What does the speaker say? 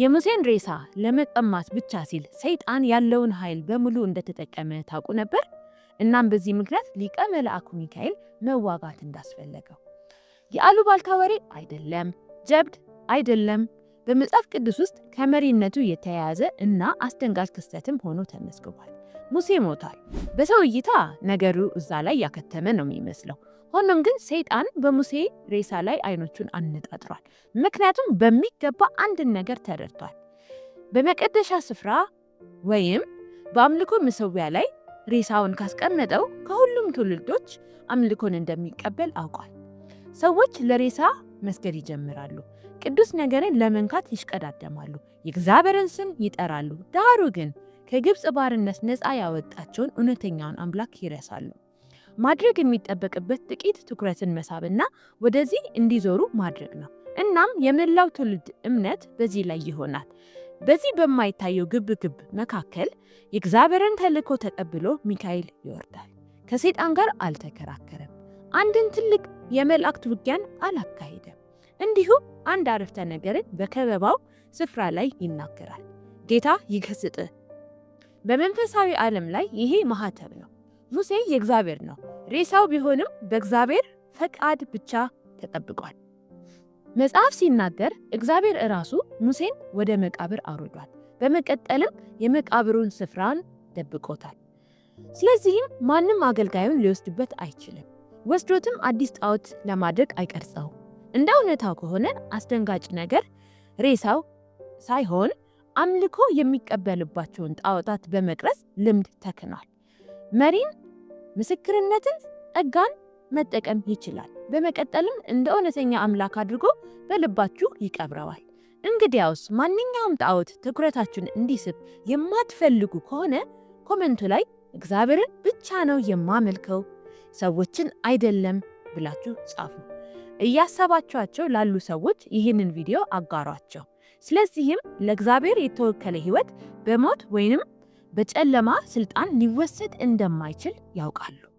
የሙሴን ሬሳ ለመቀማት ብቻ ሲል ሰይጣን ያለውን ኃይል በሙሉ እንደተጠቀመ ታውቁ ነበር? እናም በዚህ ምክንያት ሊቀ መልአኩ ሚካኤል መዋጋት እንዳስፈለገው። የአሉባልታ ወሬ አይደለም፣ ጀብድ አይደለም። በመጽሐፍ ቅዱስ ውስጥ ከመሪነቱ የተያያዘ እና አስደንጋጭ ክስተትም ሆኖ ተመዝግቧል። ሙሴ ሞቷል። በሰው እይታ ነገሩ እዛ ላይ ያከተመ ነው የሚመስለው። ሆኖም ግን ሰይጣን በሙሴ ሬሳ ላይ አይኖቹን አነጣጥሯል። ምክንያቱም በሚገባ አንድን ነገር ተረድቷል። በመቀደሻ ስፍራ ወይም በአምልኮ መሠዊያ ላይ ሬሳውን ካስቀመጠው ከሁሉም ትውልዶች አምልኮን እንደሚቀበል አውቋል። ሰዎች ለሬሳ መስገድ ይጀምራሉ። ቅዱስ ነገርን ለመንካት ይሽቀዳደማሉ። የእግዚአብሔርን ስም ይጠራሉ። ዳሩ ግን ከግብፅ ባርነት ነፃ ያወጣቸውን እውነተኛውን አምላክ ይረሳሉ። ማድረግ የሚጠበቅበት ጥቂት ትኩረትን መሳብና ወደዚህ እንዲዞሩ ማድረግ ነው። እናም የመላው ትውልድ እምነት በዚህ ላይ ይሆናል። በዚህ በማይታየው ግብግብ መካከል የእግዚአብሔርን ተልእኮ ተቀብሎ ሚካኤል ይወርዳል። ከሰይጣን ጋር አልተከራከረም። አንድን ትልቅ የመላእክት ውጊያን አላካሄደም። እንዲሁም አንድ አረፍተ ነገርን በከበባው ስፍራ ላይ ይናገራል። "ጌታ ይገስጥህ።" በመንፈሳዊ ዓለም ላይ ይሄ ማህተም ነው። ሙሴ የእግዚአብሔር ነው። ሬሳው ቢሆንም በእግዚአብሔር ፈቃድ ብቻ ተጠብቋል። መጽሐፍ ሲናገር እግዚአብሔር እራሱ ሙሴን ወደ መቃብር አውርዷል። በመቀጠልም የመቃብሩን ስፍራን ደብቆታል። ስለዚህም ማንም አገልጋዩን ሊወስድበት አይችልም። ወስዶትም አዲስ ጣዖት ለማድረግ አይቀርጸውም። እንደ እውነታው ከሆነ አስደንጋጭ ነገር ሬሳው ሳይሆን አምልኮ የሚቀበልባቸውን ጣዖታት በመቅረጽ ልምድ ተክኗል። መሪን፣ ምስክርነትን፣ ጸጋን መጠቀም ይችላል። በመቀጠልም እንደ እውነተኛ አምላክ አድርጎ በልባችሁ ይቀብረዋል። እንግዲያውስ ማንኛውም ጣዖት ትኩረታችሁን እንዲስብ የማትፈልጉ ከሆነ comment ኡ ላይ "እግዚአብሔርን ብቻ ነው የማመልከው፣ ሰዎችን አይደለም" ብላችሁ ጻፉ። እያሰባችኋቸው ላሉ ሰዎች ይህንን ቪዲዮ አጋሯቸው። ስለዚህም ለእግዚአብሔር የተወከለ ሕይወት በሞት ወይንም በጨለማ ስልጣን ሊወሰድ እንደማይችል ያውቃሉ።